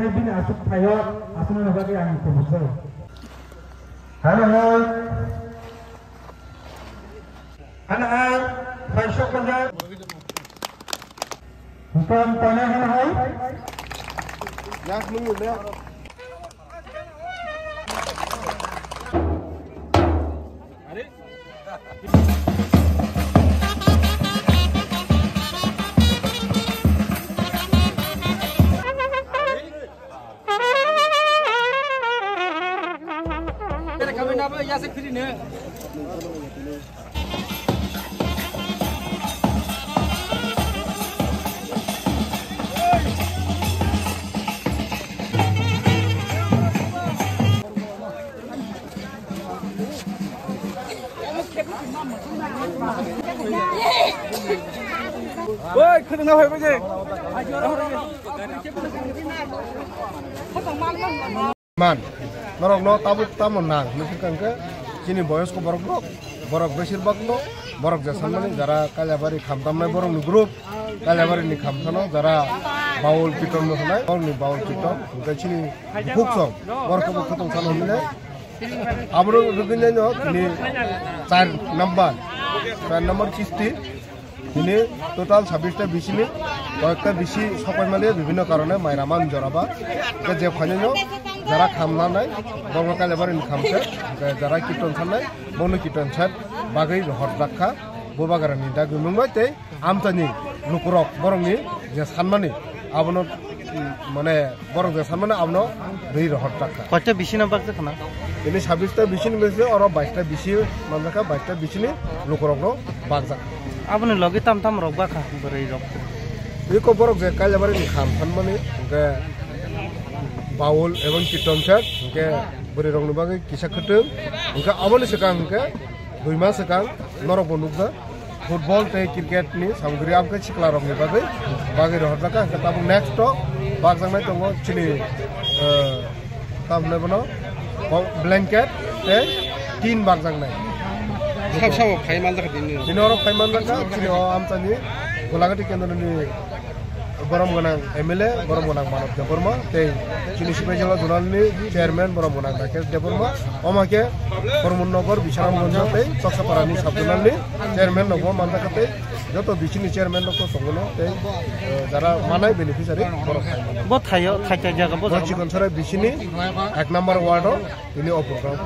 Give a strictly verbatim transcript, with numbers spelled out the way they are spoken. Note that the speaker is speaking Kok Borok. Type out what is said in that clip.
Bini aswk thaio, aswkno bagwi ang kubujao. Hano hai. Hano hai. Hai sok manjak. Bukan tanah hano hai. Yak nunggu ya. Oi, khwrwngna phai bai de. Man, norokno tabuk tamo nang, nukha kangkhe chini boyosko borok rok, borok besir bak no, borok je sanmani jara Kailabari khamtamnai borok ni group, Kailabari ni khamsano jara Baul Kiton no hwnai, borok ni Baul Kiton, hwnkhe chini bukhuk song, borok khe bo khotong sano hwnwi nai. Aboro rwgwinai no tini char number, char number kisti, tini total sabbish ta bisini koyekta bisi sokoimali bibhinno karone mairama joraba. Ke je phainai no jara khamnanai, borokno Kailabari ni khamse, ke jara kirton sannai, bono kirton set bagwi rohorjak kha, bo bagarani dagwi mungbai tei amchaini lukurok borokni je sanmani abono, mm, mane borok je sanmani abono rwi rohorjak kha. Koita bisino bakjak khna? Ini sabbish ta bisini bisi oro bais ta bisi manjak kha, bais ta bisini lukurokno bakjak. Aboni logi tam tam rok bakha bwrwi rok. Iko borok je Kailabari ni kham sanmani hwnkhe Baul ebong Kirton set hwnkhe bwrwi rokni bagwi kisa kwtwng hwnkhe aboni swkang hwnkhe dui mas swkang norok bo nukjak. Football tei cricket ni samgri amkhe sikla rokni bagwi, bagwi rohorjak kha. Hwnkhe tabuk next o bakjaknai tongo chini, eh, tamni bono blanket tei tin bakjaknai. Sab sabo phai manjak kha tini. Tini oro phai manjak kha chini o amchani Golagati kendroni borom gwnang M L A, borom gwnang Manob Debbarma, tei chini Sipaijala zonal ni chairman borom gwnang Rakesh Debbarma, omo khe Kormonnagar, Bisramganj tei Choksaparani sub zonal ni chairman rok bo manjak kha tei joto bisini chairman rok to tongo no tei, eh, jara manai beneficiary borok. Bo thaio, thaikha jaga bo. Bo jaga. Chikonsarai bisini ek number ward o tini o program.